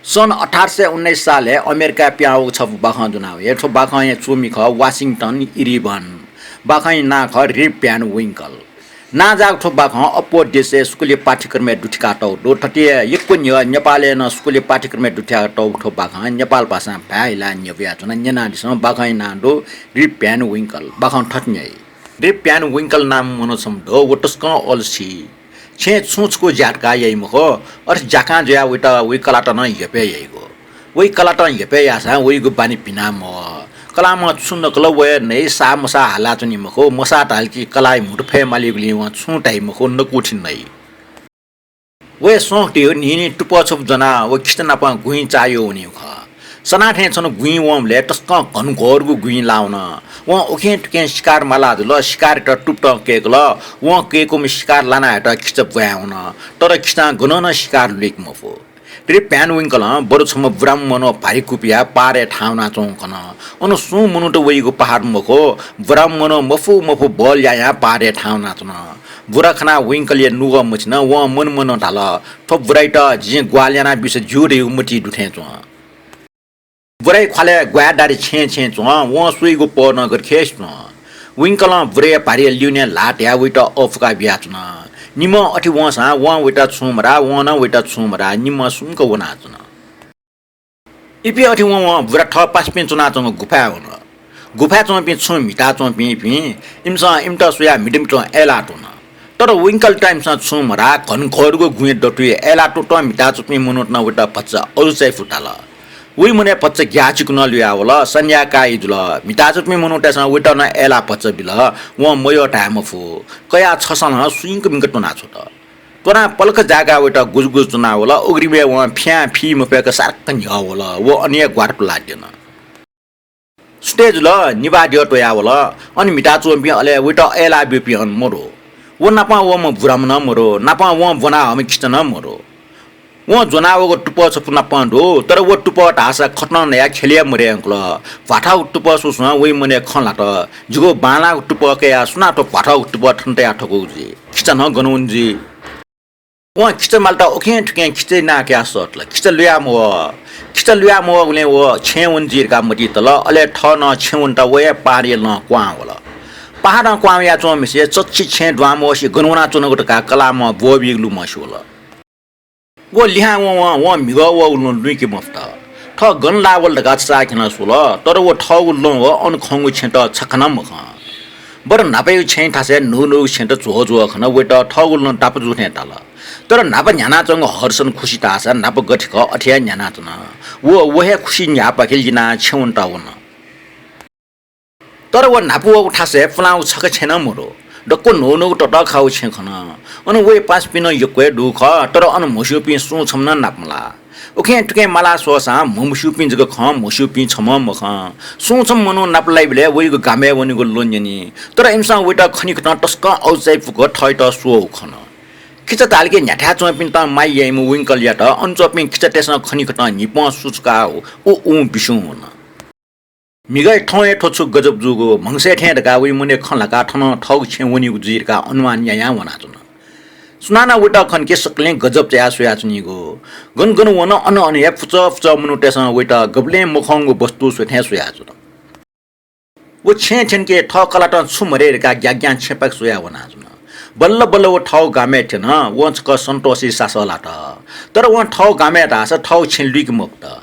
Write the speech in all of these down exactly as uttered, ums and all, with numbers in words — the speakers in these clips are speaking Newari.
सन् अठार सय उन्नाइस सालय् अमेरिकाय् पिहां वःगु छपु बाखं दुना वये। थ्व बाखंया च्वमि खः वाशिंगटन इरिभन। बाखंया नां खः रिप भ्यान विंकल। नांजाःगु थ्व बाखं अप्वः देशय् स्कूलया पाठ्यक्रमय् दुथ्याकातःगु दु। थथे यक्व न्ह्यः नेपालय् नं स्कूलया पाठ्यक्रमय् दुथ्याकातःगु थ्व बाखं नेपाल भाषां भाय् हिलाः न्ह्यब्वयाच्वना। न्यनादिसँ, बाखंया नां दु रिप भ्यान विंकल। बाखं थथे न्ह्याइ। रिप भ्यान विंकल नाम मनू छम्ह दु, व तसकं अलसी। छेँय् छुं छकू ज्या धकाः याइ मखु, अथे ज्याखां जुयाः वइत वइ कलात नं हेपय् याइगु। वइ कलातं हेपय् याःसां वइगु बानी भिना मवः। कलाःम्ह छु नकल वया नइ, साः मसाः हालाच्वनी मखु, मसाः धाल कि कलाःया म्हुतु फये मालीगुलिं वं छुं धाइ मखु, नकूथि नइ। वया सोंख धइगु न्हिं न्हिं तुपः छपु ज्वनाः व खिचा नाप गुँइ चाःह्यू वनीगु खः। सनाः थें छन्हु गुँइ वंबलय् तसकं घनघोरगु गुँइ लाः वन। वं उखें थुखें शिकार माला जुल, शिकारयात तुपतं कय्कल। वं कय्कूम्ह शिकार लाना हयेत खिचा ब्वाँय् वन। तर खिचां गनं नं शिकार लुइके मफु। रिप भ्यान विंकलं बरु छम्ह ब्राह्मण मनू भारी कुपियाः पहाडय् थाहां वनाच्वंगु खन। अन सुं मनूत वइगु पहाड मखु, ब्राह्मण मनू मफु मफु बल यायां पहाडय् थाहां वनाच्वन। बुरा खनाः विंकलया नुगः मछिन, वं मन मनं धाल, "थ्व बुराइत जिं ग्वाहालि यानाबिसे ज्यू धइगु मतिइ दु थें च्वं।" बुराया ख्वालय् ग्वाये दारी छेँ छेँ च्वं, वं स्वइगु पहलं गथे खय् च्वं। विंकलं बुराया भारीया ल्यूने ल्हाः तयाः वइत अःपुका बियाच्वन। निम्हं अथे वंसां वं वइत छुं मधाः, वं नं वइत छुं मधाः, निम्हं सुम्क वनाच्वन। इपिं अथे वं वं बुरा थः पासापिं च्वनाच्वंगु गुफाय् वन। गुफाय् च्वंपिं छुं म्हिताच्वंपिं इपिं, इमिसं इमित स्वयाः म्हितुमिच्वं अय्लाः त्वन। तर विंकलयात इमिसं छुं मधाः, घनघोरगु गुँया दथुइ अय्लाः त्वंत्वं म्हिताच्वंपिं मनूत नं वइत भचा अजू चायाः फु धाल। वइ मनय् भचा ग्याःचिकु नं लुयावल, सन्ध्याकाः जुल। म्हिताच्वंपिं मनूतय्सं वइत नं अय्लाः भचा बिल, वं मयः धाये मफु। कयाः छसलं सुइँक मिंक त्वनाछ्वत। त्वनाः पलख जाय्काः वइत गुजुगुजु च्वनावल। उघ्रिमय् वं फ्यां फी मफय्क सार्क न्ह्यः वल। व अन हे ग्वात पुलाद्यन। सुथय् जुल, निभाः द्यः त्वयावल। अन म्हिताच्वंपिं अले वइत अय्लाः ब्यूपिं अन मदु। व नाप वःम्ह ब्राह्मण नं मदु, नाप वं ब्वना हःम्ह खिचा नं मदु। वं ज्वनावःगु तुपः छपु नाप दु, तर व तुपः धाःसा खतं नयाः ख्यले हे मदये धुंकल। भ्वाथःगु तुपः स्वसं वइ मनय् खँ ल्हात, "जिगु बांलाःगु तुपः कयाः सुनां थ्व भ्वाथःगु तुपः थन तयाः थकूगु जुइ? खिचा नं गन वने जुइ?" वं खिचा मालेत उखें थुखें खिचय् नां कयाः सःतल। खिचा लुया मवः। खिचा लुया मवःगुलिं व छेँय् वने जुइ धकाः मतिइ तल। अले थः नं छेँय् वनेत व हे पहाडया लं क्वहां वल। पहाडं क्वहां वयाच्वंम्हेसित चच्छि छेँय् दुहां मवसे गन वनाच्वनागु धकाः कलाःम्हं ब्वःबीगु लुमंसे वल। व लिहां वं वं वं म्हिगः वःगु लं लुइके मफुत। थः गन लाः वल धकाः छचाःखेनं स्वल, तर व थःगु लं व अन खंगु छेँत छखा नं मखं। बरु न्हापायागु छेँया थासय् न्हून्हूगु छेँत झ्वःझ्वः खन, वइत थःगु लं दापु जू थें ताल। तर न्हापा न्ह्यानाच्वंगु हर्षं खुसि ताःसा न्हापा गथे खः अथे हे न्ह्यानाच्वन। व व हे खुसि न्ह्याःपाखे लिनाः छेँ वनेत वन। तर व न्हापा वःगु थासय् पुलांगु छखा छेँ नं मदु। दक्व न्हून्हूगु ततःखाःगु छेँ खन। अन वया पासापिं नं यक्व हे दु खः, तर अन म्हस्यूपिं सुं छम्ह नं नाप मलाः। उखें थुखें मालाः स्वःसां म्हमस्यूपिं जक खं, म्हस्यूपिं छम्हं मखं। सुं छम्ह मनू नाप लाइबलय् वइगु गामय् वनीगु लं न्यनी। तर इमिसं वइत खनिकथं तसकं अजू चायाः फुक्क थःत स्वःगु खन। खिचा धाल कि न्ह्याथाय् च्वंपिन्त माया याइम्ह विंकलयात अन च्वंपिं खिचातय्सं खनिकथं न्हिपं सुचुकाः उ उं बिस्युं वन। म्हिगः थौं हे थ्व छु गजब जूगु, म्हगसय् थें धकाः वइ मनय् खँ ल्हाकाः थनं थःगु छेँ वनीगु जुइ धकाः अनुमान यायां वनाच्वन। सुनानं वइत खन कि सकलें गजब चायाः स्वयाच्वनीगु। गन गन वन अन अन हे फुचः फुचः मनूतय्सं वइत गबलें मखंगु वस्तु स्वये थें स्वयाच्वन। व छेँ थ्यंके थः कलातं छु मदये धकाः ग्याग्यां छेँपाखे स्वयाः वनाच्वन। बल्ल बल्ल व थःगु गामय् थ्यन। वं छकः सन्तोषी सासः लात। तर वं थःगु गामय् धाःसा थःगु छेँ लुइके मफुत।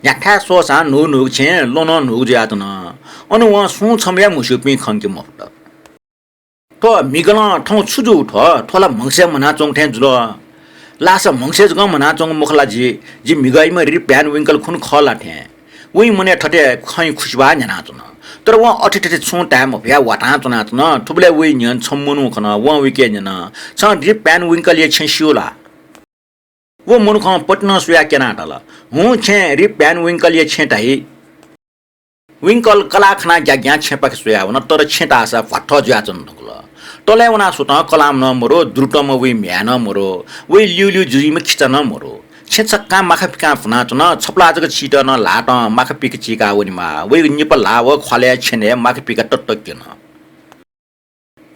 न्ह्याथाय् स्वःसां न्हून्हूगु छेँ, लं नं न्हूगु जुयाच्वन। अन वं सुं छम्ह हे म्हस्यूपिं खंके मफुत। थ्व म्हिगलं थौं छु जूगु थ्व? थ्व ला म्हगसय् म्हनाच्वंगु थें जुल। लाःसा म्हगसय् जकं म्हनाच्वंगु मखु ला जि? जि म्हिगःयाम्ह रिप भ्यान विंकल खुन्हु खः ला थें। वइ मनय् थथे खँय् खुसिबाः न्ह्यानाच्वन। तर वं अथे थथे छुं धाये मफयाः वातां च्वनाच्वन। थुबलय् वइ न्ह्यःने छम्ह मनू खन। वं वइके न्यन, "छं रिप भ्यान विंकलया छेँ स्यू ला?" व मनुखं पतिनं स्वयाः क्यनाः धाल, "हुँ, छेँ, रिप भ्यान विंकलया छेँ धाइ।" विंकल कलाः खनाः ग्याग्यां छेँपाखे स्वयाः वन, तर छेँ धाःसा भ्वाथः जुयाच्वन धुंकल। तलय् वनाः स्वतं कलाःम्ह नं मदु, द्रुतम्ह वइ म्ह्याय् नं मदु, वइ ल्यूल्यू जुइम्ह खिचा नं मदु। छेँ छक्कां माखा पिकां भुनाच्वन, छपलाः जक चित नं ल्हातं माखा पिक चीकाः वनेमाः। वइगु निपा ल्हाः व ख्वालय् छेनय् माखा पिकाः ततक्यन।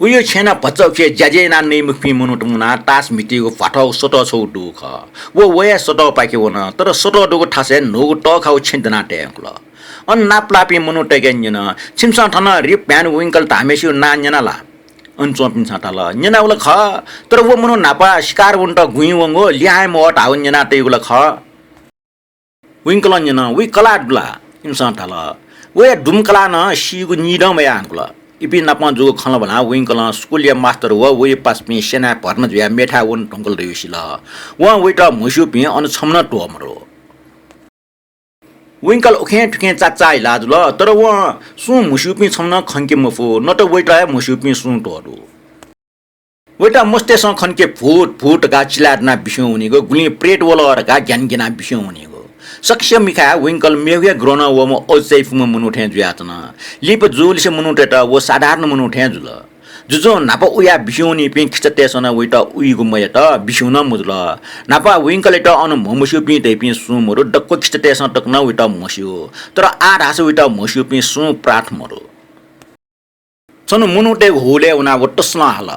वया छेँय् नं भचा उखे ज्याझ्यः यानाः नइमखुपिं मनूत मुनाः तास म्हितीगु भ्वाथःगु सतः छगू दु खः। व वया सतःपाखे वन, तर सतः दुगु थासय् न्हूगु तःखागु छेँ दनातये यंकल। अन नापलाःपिं मनूतय्‌के न्यन, "छिमिसं थन Rip Van Winkle धाःम्हय्‌सिगु नां न्यना ला?" अन च्वंपिन्सं धाल, "न्यनावल खः, तर व मनू न्हापा शिकार वनेत गुँइ वंगु, लिहां हे मवः धाःगु न्यना तयागु ला खः।" विंकलं न्यन, "वइ कलाः दु ला?" इमिसं धाल, "वया दुम्ह कलाः नं सीगु निदँ मयाः धुंकल।" इपिं नाप जूगु खँ ल्हानाः विंकलं स्कुलया मास्तर व वया पासापिं स्यनाः भर्ना जुयाः मेथाय् वने धुंकल धइगु सिल। वं वइत म्हस्यूपिं अन छम्ह नं त्वःमदु। विंकल उखें थुखें चाचाः हिला जुल, तर वं सुं म्हस्यूपिं छम्ह नं खंके मफु, न त वइत हे म्हस्यूपिं सुं त्वःदु। वइत मस्तय्‌सं खन कि भूत, भूत धकाः चिल्लाय् दनाः बिस्युं वनीगु, गुलिं प्रेत वल धकाः ग्यानाः बिस्युं वनीगु। सकसिया मिखाय् विंकल मेगु हे ग्रहणं वःम्ह अजू चायापुम्ह मनू थें जुयाच्वन। लिपा जूलिसे मनूतय्‌त व साधारण मनू थें जुल। जुजुं न्हापा उयाः बिस्युं वनीपिं खिचातय्‌सं नं वइत उइगु मयात, बिस्युं नं मजुल। न्हापा विंकलयात अन म्हमस्यूपिं धइपिं सुं मदु, दक्व खिचातय्‌सं तक नं वइत म्हस्यू। तर आः धाःसा वइत म्हस्यूपिं सुं प्रात मदु। छन्हु मनूतय्‌गु हुलय् वनाः व तसलं हाल,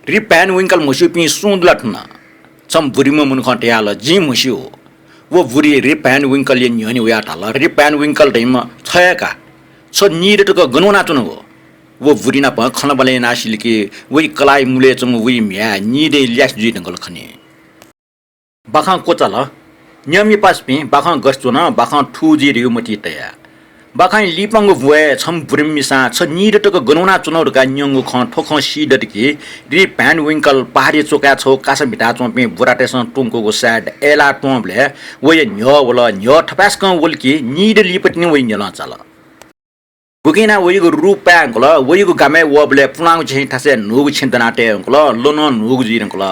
"रिप भ्यान विंकल म्हस्यूपिं सुं दु ला थन?" छम्ह बुरिम्ह मनुखं धयाहल, "जिं म्हस्यू।" व बुरिं रिप भ्यान विंकलया न्ह्यःने वयाः धाल, "रिप भ्यान विंकल धइम्ह छ हे का। छ निदँ तक गन वनाच्वनागु?" व बुरिं नाप खँल्हाबल्हा यानाः सिल कि वइ कलाःया मुलय् च्वंम्ह वइ म्ह्याय् निदँइ ल्यासे जुइ धुंकल खनी। बाखं क्वचाल। नियमया पासापिं बाखं गथे च्वन, बाखं थू जुइ धइगु मतिइ तया। बाखंया लिपांगु ब्वय् छम्ह बुरिम्ह मिसां छ निदँ तक गन वनाच्वनागु धकाः न्यंगु खँ थ्व खँ सी दत कि रिप भ्यान विंकल पहाडया च्वकाय् छगू कासा म्हिताच्वंपिं बुरातय्‌सं त्वंकूगु सायद अय्‌लाः त्वंबलय् वया न्ह्यः वल। न्ह्यः थपाय्‌सकं वल कि निदँ लिपा तिनि वइ न्ह्यलं चाल। गुकिं यानाः वइगु रूप पाये धुंकल। वइगु गामय् वःबलय् पुलांगु छेँया थासय् न्हूगु छेँ दनातये धुंकल। लँ नं न्हूगु जुइ धुंकल।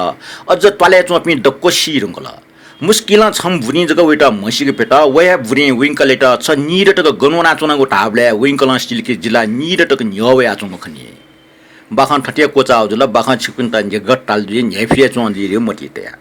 अझ त्वालय् च्वंपिं दक्व सी धुंकल। मुस्किलं छम्ह बुरिं जक वइत म्हसीके फ्यत। व हे बुरिं विंकलयात छ निदँ तक गन वनाच्वनागु धाःबलय् विंकलं सिल कि जि ला निदँ तक न्ह्यः वयाच्वंगु खनी। बाखं थथे क्वचाःगु जुल, बाखं छिकपिन्त न्ह्यगत ताल जुइ, न्ह्यइपुसे च्वं जुइ धइगु मतिइ तया।